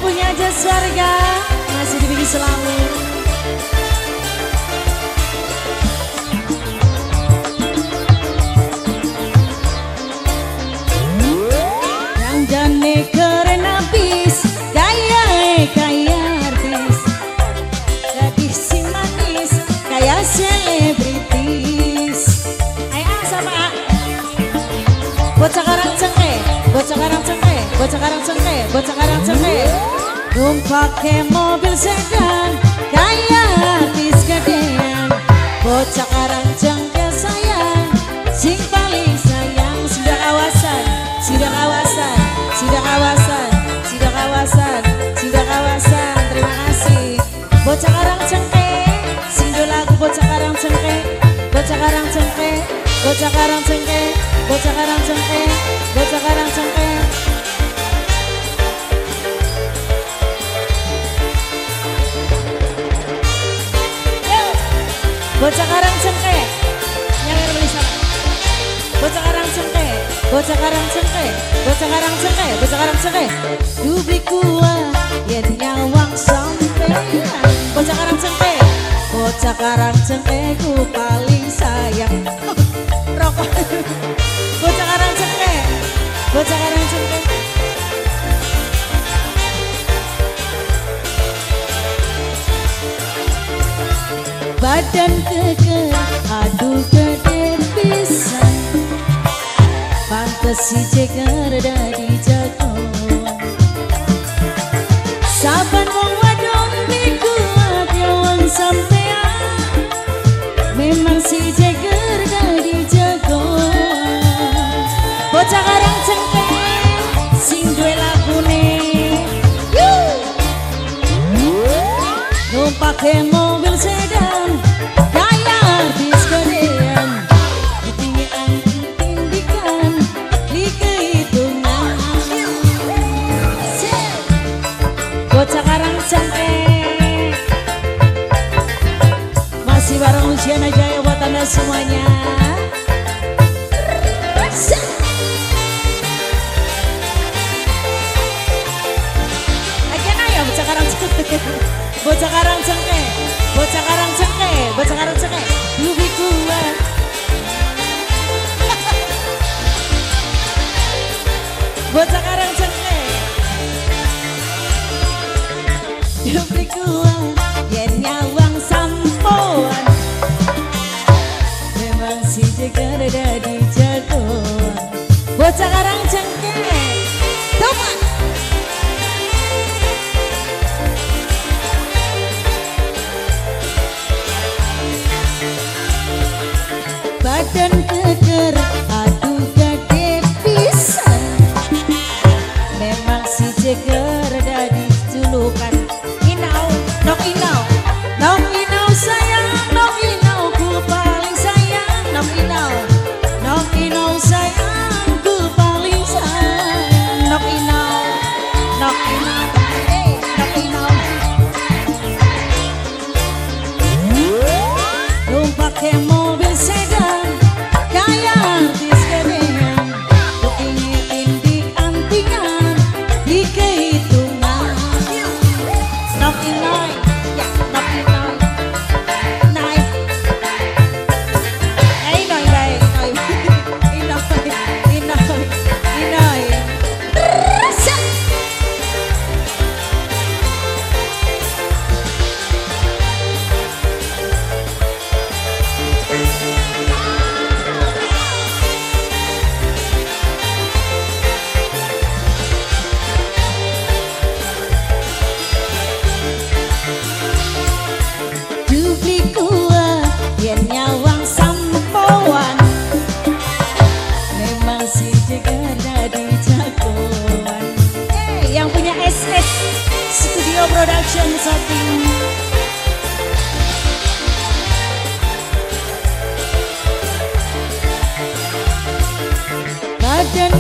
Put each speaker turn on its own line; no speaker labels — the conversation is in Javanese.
punya Jaswarga masih dibagi selalu. Yang jane keren habis, gaya kaya artis, gadis si manis kayak selebritis. Ayo sama A. Bocah karang cengke, bocah karang cengke, bocah karang cengke, bocah karang cengke. Numpake mobil sedan, kaya artis gedean. Bocah karang cengke sayang, sing paling sayang. Sudah kawasan, sudah kawasan, sudah kawasan, sudah kawasan, sudah kawasan. Terima kasih. Bocah karang cengke, sing do lagu bocah karang cengke, bocah karang cengke, bocah karang cengke, bocah karang cengke, bocah karang cengke. Bocah karang cengke, nyawer beli sama. Bocah karang cengke, bocah karang cengke, bocah karang cengke, bocah karang cengke. Dubli kuah, yen nyawang sampean. Bocah karang cengke, bocah karang cengke ku paling sayang. Rokok. Bocah karang cengke, bocah karang cengke. Badan keker, aduh gede pisan. Pantes si ceker dadi jagoan. Saban wong wadon niku nyawang sampean. Memang si ceker dadi jagoan. Bocah karang cengke, sing duwe lagune. Numpake mobil sedan, kaya artis gedean. Ditinggian tindikan, di kehitungan. Bocah karang cengke, masih bareng Luciana Jaya buat anda semuanya. Aja ya bocah karang cengke. Bocah karang cengke, bocah karang cengke, bocah karang cengke, lebih kuat. Bocah karang cengke, lebih kuat. Yen nyawang sampoan, memang si jeger dadi jagoan. Bocah karang cengke, tomat. Badan keker, aduh gede pisan. Memang si ceker dadi julukan. Inau, nok inau, nok inau sayang, nok inau ku paling sayang. Nok inau, nok inau sayang, ku paling sayang. Nok inau, nok inau, nok inau. Numpake mobil sedan, kaya artis gedean. Kupingi tindik antingan, di kehitungan. Nok inoi, ya nok inoi, naik. Inoi bae, inoi, inoi, inoi, inoi. Dubli kuah, yen nyawang sampoan. Memang si jeger dadi jagoan. Yang punya SS Studio Production Shooting. Badan